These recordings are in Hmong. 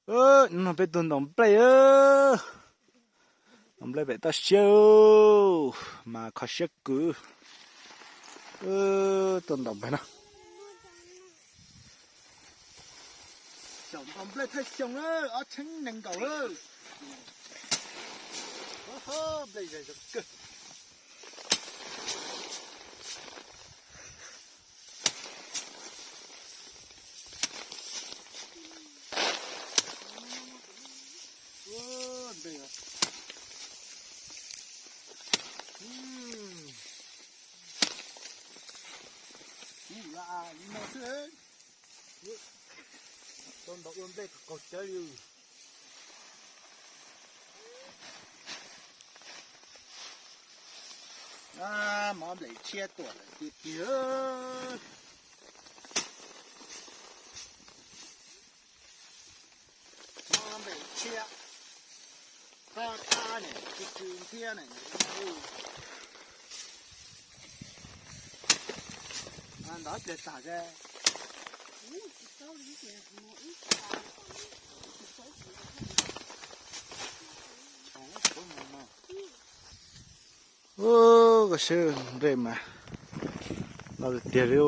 Hnub no peb tuaj ntaus nplej, ntaus nplej pem toj siab, mas kho siab kawg. Tuaj ntaus nplej no. Xyaum ntaus nplej thawj xyoo na, ob txhiab nees nkaum lawm. Nplej zoo kawg. Nplej, li no xwb. Tau ntaus ua nplej qaug cawv li. Mov nplej tshiab tuaj lawm tiag tiag. Mov nplej tshiab, qab qab ne, tsw tsw nthiab ne. Ntov pliag tag. Ua koj saib nplej mas no tiag tiag li.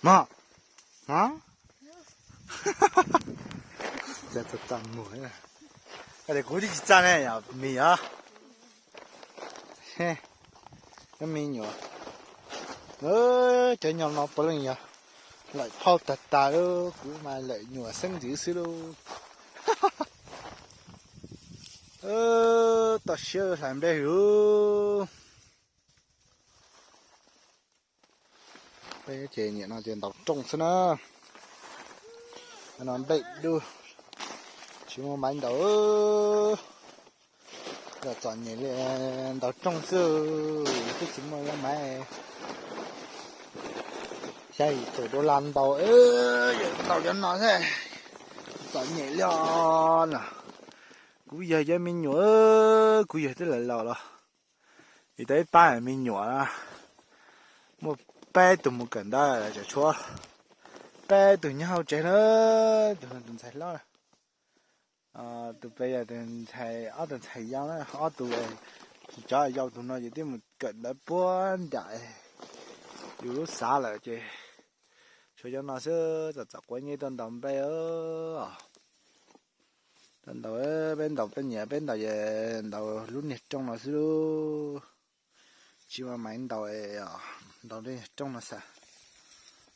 Mog, txaj txaj muag. Koj tias kuv twb tsis txaj ne, yog mis os. Cov me nyuam, cov nyob no puav leej yog lawm phauj tag tag, kuv mas lawm nyuam xeeb ntxwv xwb lauj. Toj siab hlais nplej hwv. Peb ces nim no ces ntaus rooj xwb na. No nplej dub, tsis muaj maiv ntaus. Yog txom nyem li, ntaus rooj xwb, twb tsis muaj maiv. Xya yim caum dollar ntaus, ntaus cov no xwb. Txom nyem li os. Kuv yog cov me nyuam, kuv yog twb laus laus los, vim tau ib pab me nyuam, muaj peb tug mus kawm ntawv tseem tshuav peb tug nyob hauv tsev na, tus no tus ntxhais hlob. Tus pem yog tus ntxhais, ob tug ntxhais yau na, ob tug, cov yau tus no ces twb mus kawm ntawv puag nram, yus lub xav lawm ces tshuav cov no xwb, txom txom quav nyuj tuaj ntaus nplej. Tuaj ntaus, peb ntaus peb nyiam, peb ntaus, ntaus lub niag rooj no xwb lauj. Tsis muaj maiv ntaus, ntaus lub niag rooj no xwb.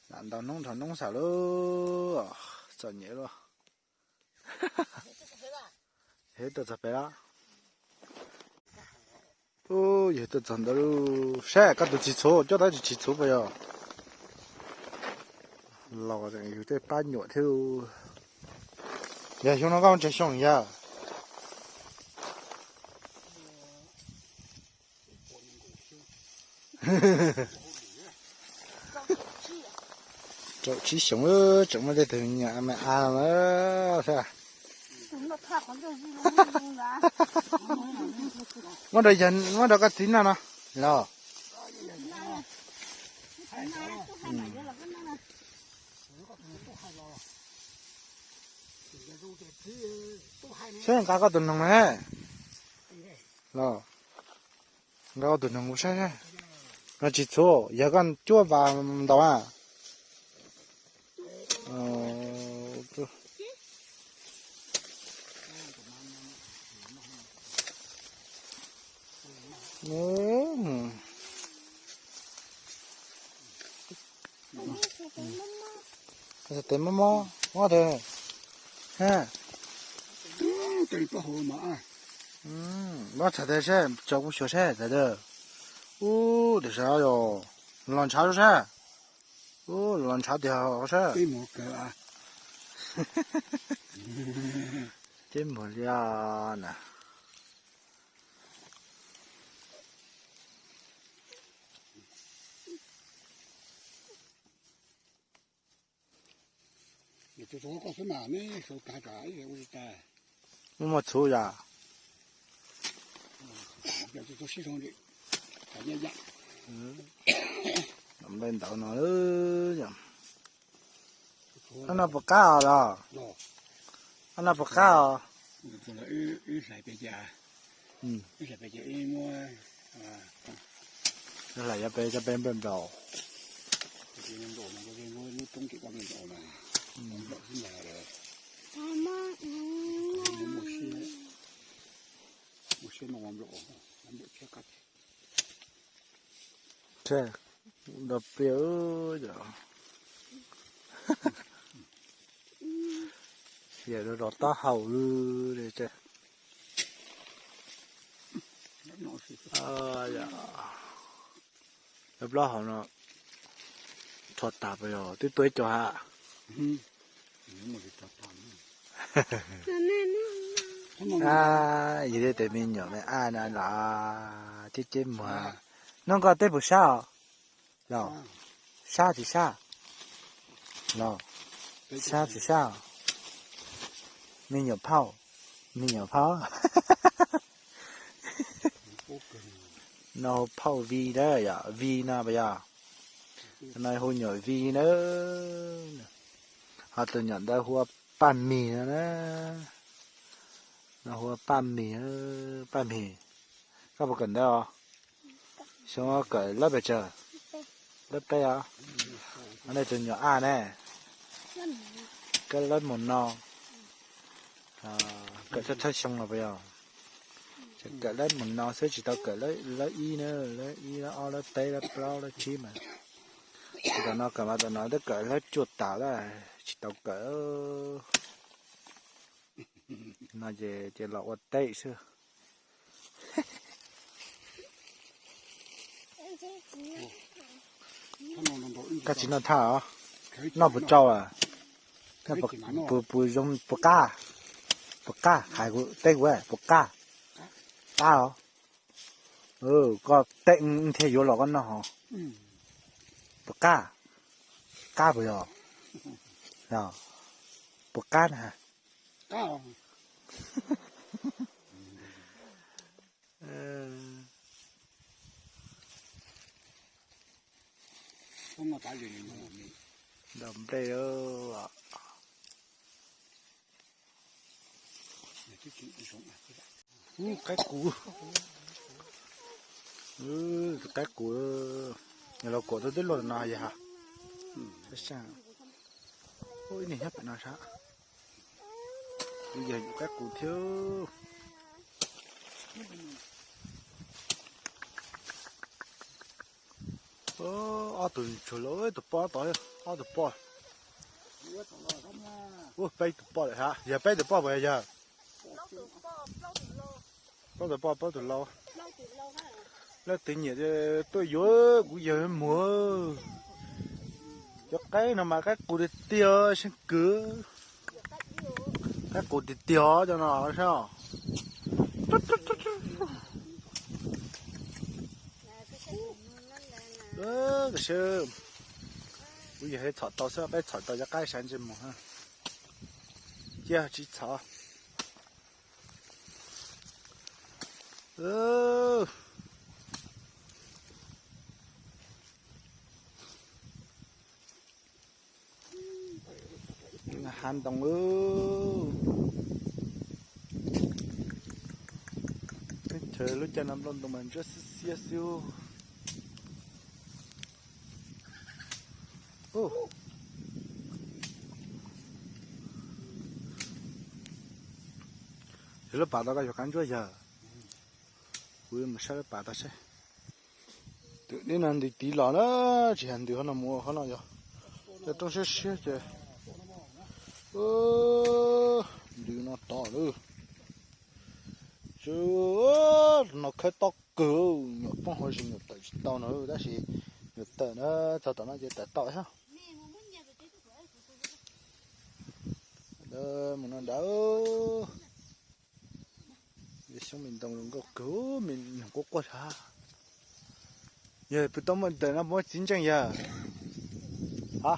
Lam ntaus hnub dhau hnub xwb lauj, txom nyem lauj. Yog tuaj txog pem lawm. Yog tuaj txog ntawd lauj. Saib koj tus txiv txhuv, coj tau tus txiv txhuv puas yog? Los yus tej pab nyuam thiab. Yog xyoo no koj tsawg xyoo yog? Rau tsib xyoos, tseem muaj tej tug nyuam me a no. Muab rau, muab rau koj txiv noj no los. Saib nqa koj tus noog na los. Nqa koj tus noog kuv saib saib. No tsis txhuv, yog koj cuab vas ntaus a. Tes mob mob, mob tes. Mob txhais tes seb, tso kuv xyuas seb txhais tes. Ub, tiam sis yog los ntshav saib. Ub, los ntshav tiag saib. Ceb muag liab na. Muaj muaj txhuv yom? Nplej ntawd no, no puas qab os los? Qab no puas qab os? Hlais pem cov peb npaj nplaum. Nrog pliaj, yam rau rov taub hau li. Lawv plaub hau no rho tas pas yog twb tuaj ib co ha. Yog tej tes me nyuam me ab na los ceb ceb muag. Nub koj teb puas sab os? Los sab tsis sab? Los sab tsis sab? Me nyuam phauj, me nyuam phauj. No hu phauj Vi na yom, Vi no pas yog? No hu nyuam Vi na. Ho tus nyuam ntawd hu ua Paj Mis no na. No hu ua Paj Mis, Paj Mis. Koj puas kawm ntawv os? Xyoo kawm lab pes tsawg? Lab peb os. Nej tus nyuam ab ne, kawm lab mus no, kawm thawj thawj xyoo los pas yog? Tseem kawm lab mus no xwb tsis tau kawm lab ib na, lab ib lab ob lab peb lab plaub lab tsib mas. Tam no kawm mas tam no twb kawm lab cuaj tas lawm tsis tau kawm. No ces los ua teb xwb. Koj tsis noj thaj os? Noj puas tsau a? Puas zoo puas qab? Puas qab? Hais kuv teb kuv puas qab? Qab os. Koj teb thiaj yuav los koj noj hos. Puas qab? Qab puas yog? Puas qab na? Ntaus nplej. Qaib qus, tus qaib qus, yog los kuam tau twb luaj no yog. Ib niag nyob pem no sab, kuv yog yus qaib qus thiab. Ob tug tsuag los tus poj tod, ob tug poj. Ua peb tug poj lawm hab, yog peb tug poj puas yog? Plaub tug poj plaub tug lau. Leej twg nyiam tuaj yuav kuv yawg muag. Cov qaib no mas qaib qus tiag tiag, seej kawg. Qaib qus tiag tiag cov no saib. Kuv yawg txhom tau xwb, peb txhom tau cov qaib sawv ntsej muag. Cia tsis txhom. Hav ntoo. Teb chaws lub caij no nplooj ntoo mas ntsuab xiab xiab xwb. Yog lub pas tod koj yuav qab ntsuab yawg. Kuv mus saib lub pas tod seb. Twm dib no ntws tiv los na, tsis yog ntws qhov no mus qhov no yog. Cov roob siab siab ces ntws no tod lawm. Tsw, no khawb tob kawg, nyuam poob hauv zis nyuam tawm tsis tau no tab sis nyuam tawm na, txog tom no ces tawm tau thiab. Mus no ntawd. Xyoob me ntoo zoo nkauj kawg, me noog quaj quaj sab. Yog pw tau muaj ntawm no muaj txiv ntseej yog? Ha,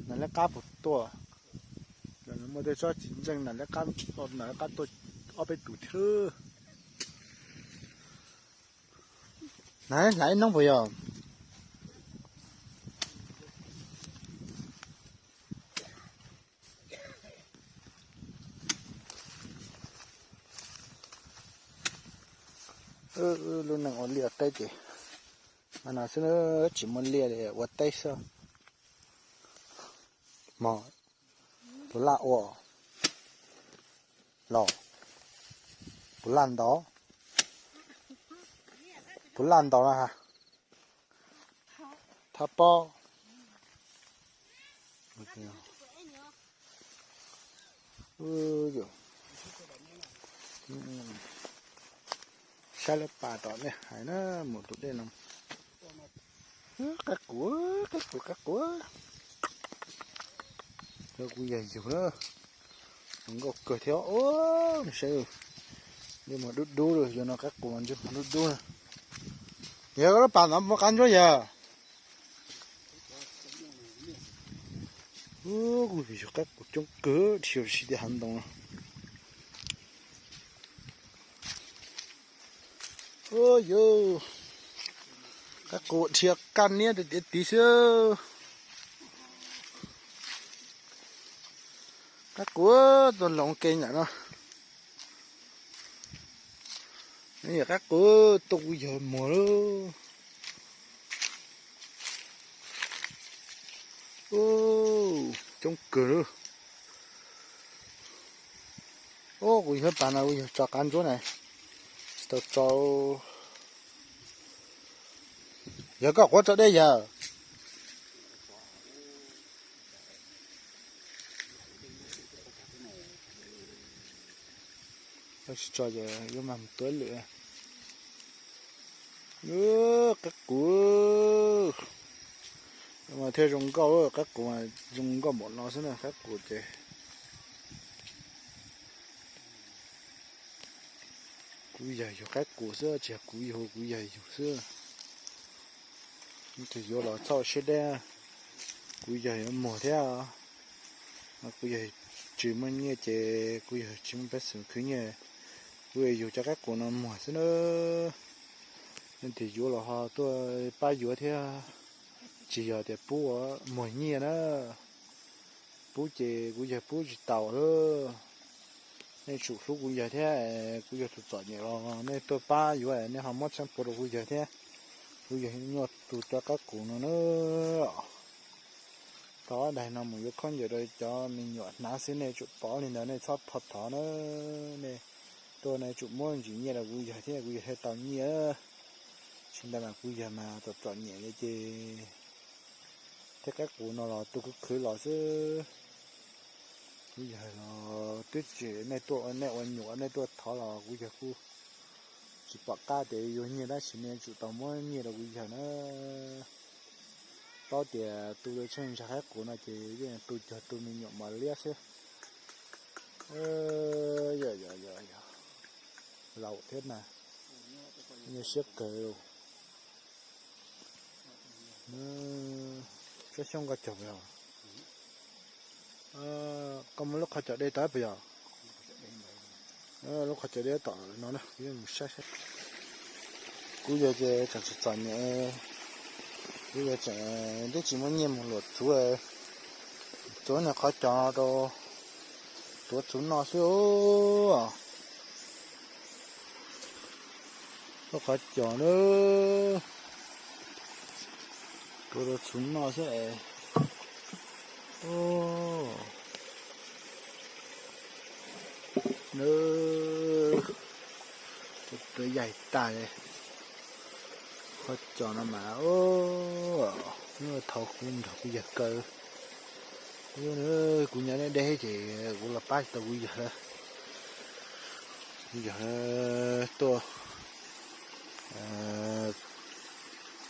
nas leb qab puas tuaj? Muaj tej tsob txiv ntseej nas leb qab, nas leb qab tuaj ob peb tus thiab. Nas hlais noob puas yog? Lub neej ua liaj teb ces mas no xwb na, tsis muaj liaj li ua teb xwb. Mog, puas laj ua los? Puas laj ntaus? Puas laj ntaus na ha? Thab pob. Saib lawv pas tom nej hais na, mus tus dej no. Qaib qus, qaib qus, qaib qus. Kuv yog yug na, zoo nkauj kawg thiab. Saib, ntsej muag dub dub, yog no qaib qus ntsej muag dub dub na. Yog koj lub pas no muaj qab ntsuab yog? Kuv yug qaib qus coob kawg, dhia si tias hav ntoo. Yog qaib qus dhia qaj niab tiag tiag xwb. Qaib qus tuaj los ke nram no. Yog qaib qus tuaj kuv yog muag lawm. Coob kawg lawm. Kuv yog pas no kuv yog tso qab ntsuab na, tsis tau tso. Yog koj quav tso dej yog? Tsis tso ces yuav mag mus tuav lwm. Qaib qus mas thiaj zoo nkauj, qaib qus mas zoo nkauj npaum no xwb na, qaib qus ces. Kuv yog yug qaib qus xwb, tsis yog kuv yug, kuv yog yug xwb. Tus yuav los txhob siab deb, kuv yog yuav muag thiab. Kuv yog tsis muaj nyiaj ces kuv yog tsis muaj peev xwm khwv nyiaj, kuv yug cov qaib qus no muag xwb na. Leej twg yuav los ho tuaj pab yuav thiab, tsis yog tias pub muag nyiaj na. Pub ces kuv yog pub tsis tau lawm. Nej tsum hlub kuv yog thiab, kuv yog tus txom nyem los nej tuaj pab yuav, nej ho muab txheeb puav rau kuv yog thiab. Kuv yog nyuaj tus cov qaib qus no na. Tau daim no mus yuav khaub ncaws rau cov me nyuam hnav xwb, nej tsum pom li ntawd, nej txhob thov na. Nej tuaj nej tsum muab ntsis nyiaj rau kuv yog thiab, kuv yog thiaj tau nyiaj. Tsis ntawd mas kuv yog mas txom txom nyem li ces thiab qaib qus no los tus khwv khwv los xwb. Kuv yog los twb tsis, nej tuaj nej ua nyuam nej tuaj thov los kuv yog kuj tsis pom qab tias yuav nyiaj tab sis nej tsum tau muab nyiaj rau kuv yog na. Paub tias tu lawv tsheej ntsa qaib qus no ces yeej tu cog tu me nyuam mos liab xwb. Yog, yog, yog, laus thiab na, nyuaj siab kawg. Tsob xyoob koj cog puas yog? Koj muaj lub qhov cos dej tod puas yog? Lub qhov cos dej tom no na, kuv mus saib saib. Kuv yog ces tseem tsis txom nyem, kuv yog tseem twb tsis muaj nyiaj mus luam txhuv, txhuv niag qhov cos rau tuav txhuv noj xwb. Lub qhov cos na, tuav rau txhuv noj xwb es. Tuav yaig tag li. Qhov cos no mas, thaum kuv nrog kuv yawg kaw, kuv nyob deb deb ces kuv los pab tsis tau kuv yawg lawm. Kuv yawg tuaj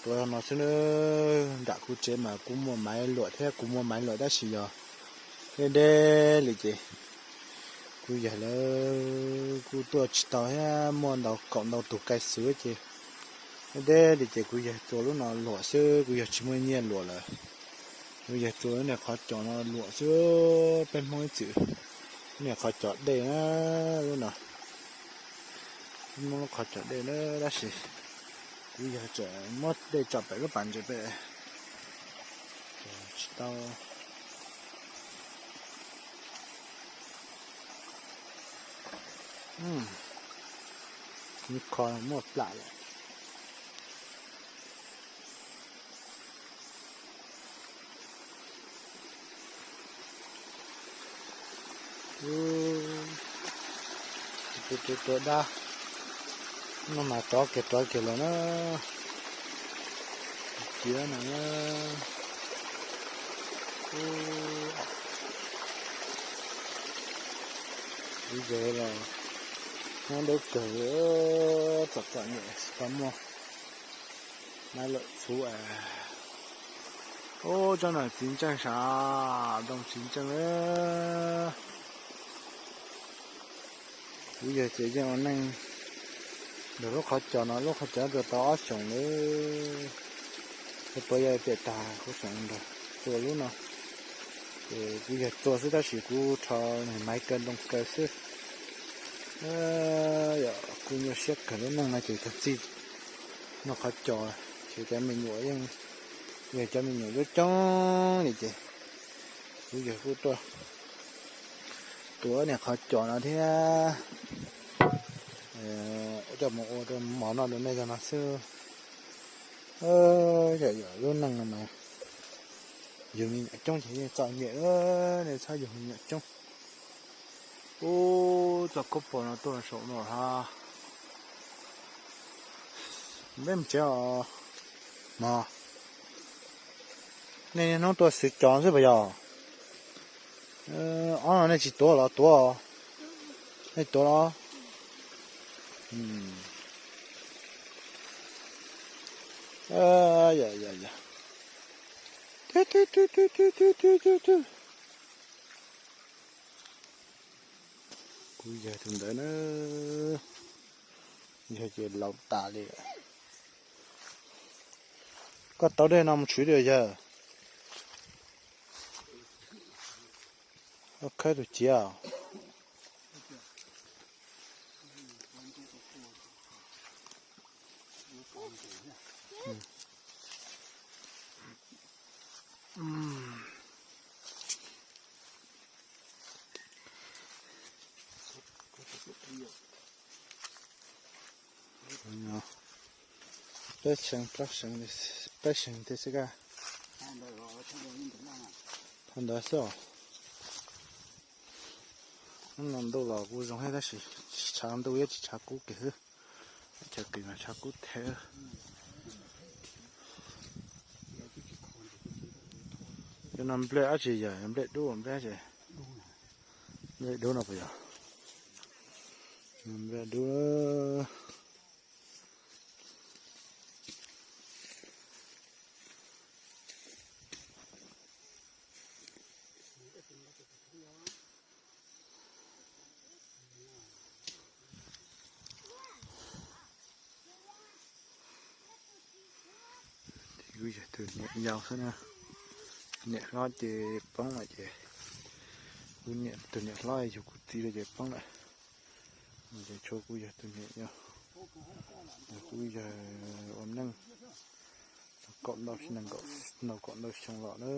tuav no xwb na. Nram kuv tsev mas kuv muaj maiv luam thiab, kuv muaj maiv luam tab sis yog deb deb li ces kuv yawg lawv kuj tuaj tsis tau thiab, muaj ntau kaum ntau tus kai xwb ces deb deb li ces kuv yawg txua lub no luam xwb, kuv yawg tsis muaj nyiaj luam lawm. Kuv yawg txua lub niag qhov cos no luam xwb, peb Hmoob ib txwm lub niag qhov cos dej na, lub no. Muab lub qhov cos dej na tab sis kuv yawg tseem muab dej tso pem lub pas ntses pem, tsis tau. Ib qho muaj plam lawm. Tua tua tua dab, no mas rov kiag rov kiag los na. Ciav no na. Ub, ub, yog los nyob dawb kawg, txom txom nyem tsis tau muaj maiv lawm txhuv. Ub, tsob no txiv ntseej sav, ntoo txiv ntseej. Kuv yawg ces yeej ua neej ntawm lub qhov cos no, lub qhov cos no tau ob xyoos lawm. Puas yog tiam tag kuv xeem nrog txua lub no, ces kuv yawg txua xwb tab sis kuv rho nws maiv kaw ntoo kaw xwb. Yog kuj nyuaj siab kawg lub neej no ces tag txij no qhov cos ces cov me nyuam yeej, yog cov me nyuam coob coob li ces kuv yawg kuj tuaj tua niag qhov cos no thiab coj mus ua rau mov noj rau nej zog no xwb. Yog, yog lub neej no mas yug me nyuam coob ces yeej txom nyem, nej txhob yug me nyuam coob. Ub, txoj khaub pos no tuaj saum no hab. Peb mus tsev os mog. Nej niaj hnub tuaj xwv cos xwb puas yog? Ob no nej tsis tuav los tuav? Nej tuav los? Yog, yog, yog. Kuv yawg tus ntawd na, yog ces laus tas li. Koj tau dej no mus tshwv li yawg. Khawb tus ciav. Peb xees, peb xees, peb xees thiab xwb kag. Thaum ntawd xwb os. Hnub no ntuj los kuj zoo thiab tab sis tsis tshav ntuj thiab tsis tshav kub kiag xwb. Chaw kws mas tshav kub thiab. Cov no nplej dab tsi yog nplej dub nplej dab tsi? Nplej dub no puas yog? Nplej dub. Kuv yog tus niam yau xwb na. Niam hlob ces poob lawm ces, kuv niam, tus niam hlob yug kuv txiv lawm ces poob lawm. Ces tshuav kuv yog tus niam yau, kuv yog ua neej kaum ntau, nees nkaum, nees nkaum ntau xyoo los na.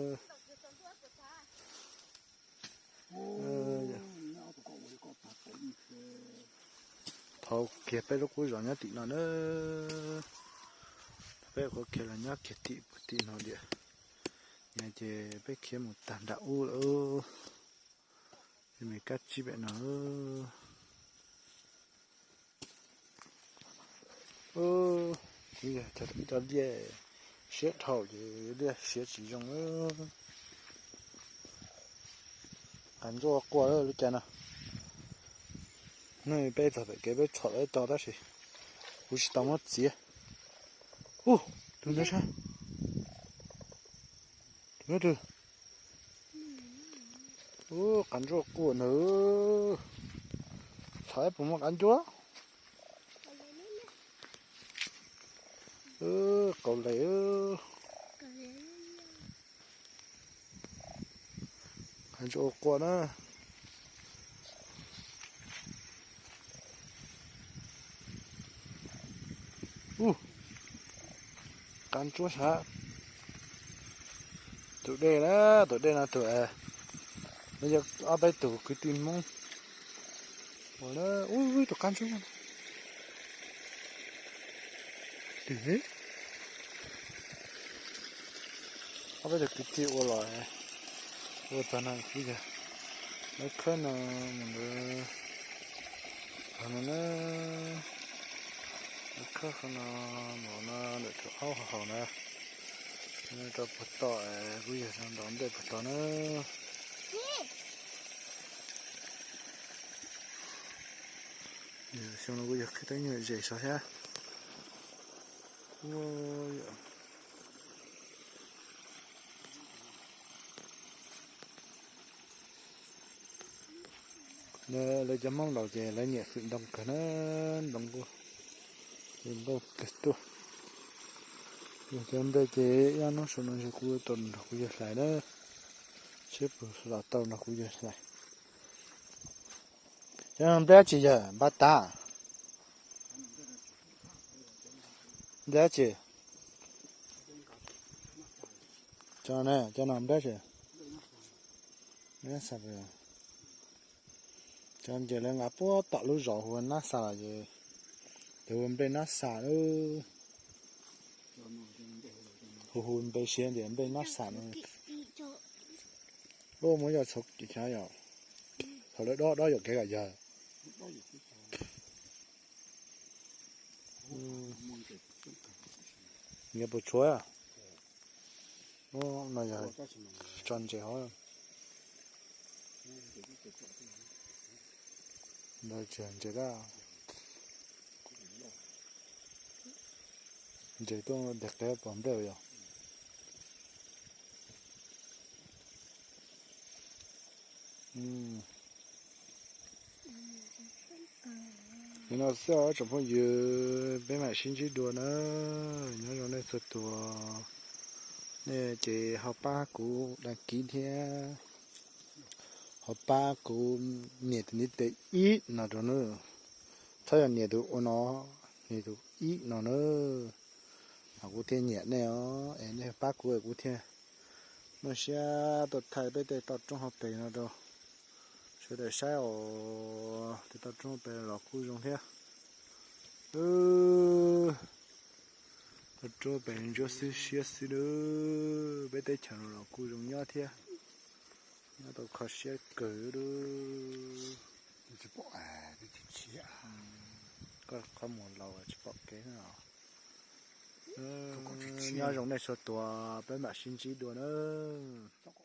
Thaum kiag peb lub qub zos nyob tim no na, peb qhuav kiag los nyob kiag tim puag tim no tiag. Ces peb khiav mus tag nram ub lawm, me kab tsib pem no. Kuv yog cov liaj siab dhau ces liaj siab tsis zoo. Qas ntsuab quaj lub caij no. Hnub peb txog pem kev peb txhom lawv tau tab sis kuv tsis tau muab txiav. Ub, tus ntawd sab. Tus no tus. Ub, qas ntsuab quaj ntawd. Txhom puas muaj qas ntsuab? Qaus les. Qas ntsuab quaj na. Ub, qas ntsuab sab. Tus dej na, tus dej no tus, no yog ob peb tus kwv tij Hmoob. Ub, tus qas ntsuab. Ob peb tug kwv tij ua los, ua txog no kuj yog lawv khawb no mus ntawd, txog no na, lawv khawb qhov no mus no ntawm tus aub hauv na, rau puag tom kuj yog ntaus nplej puag tod na. Xyoo no kuj yog qhib teeb nyuag zes sov thiab. Lawv cov Hmoob laus ces lawv nyiam fwm ntoo kawg na, ntoo kuj, ces npauj kawg tuaj. Yog cov nplej ces ib ob hnub saum no ntshe kuj tau nrog kuv yawg hlais na, seb puas los tau nrog kuv yawg hlais. Cov no nplej dab tsi yawg npab tag? Nplej dab tsi? Cov no, cov no nplej dab tsi? Nab xa. Cov ces lawv nqa puag tom lub zos hu ua nab xa los ces, ces hu ua nplej nab xa lawm. Hu hu npe siav tias nplej nab xa no. Lub muab yog txhua chaw yom, thaum lawv dob dob yuam kev kom yawg. Nyias puas tshuav? No yog tso ntses hov. Ntawd tsis yog ntses dab, ntses tuaj nteg qev pom nplej yog. Li no xwb os tsoom phooj ywg, peb mam sib ntsib dua na. Nyob zoo nej txhua tus, nej ces ho pab kuv đăng ký thiab, ho pab kuv nias tus niv tes ib no rau nawb. Txhob yog nias tus ua no, nias tus ib no nawb. Kuv thiaj nyiam nej os, es nej pab kuv es kuv thiaj muaj siab tuaj thaij peb tej toj roob hauv pes no rau sawv daws saib os. Tej toj roob hauv pes los kuj zoo thiab. Toj roob hauv pes ntsuab xwb siab xwb nawb. Peb teb chaws no los kuj zoo nyob thiab, nyob tau kho siab kawg nawb. Koj qhov muag laus tsis pom kev na. Nyob zoo nej txhua tus, peb mam sib ntsib dua nawb.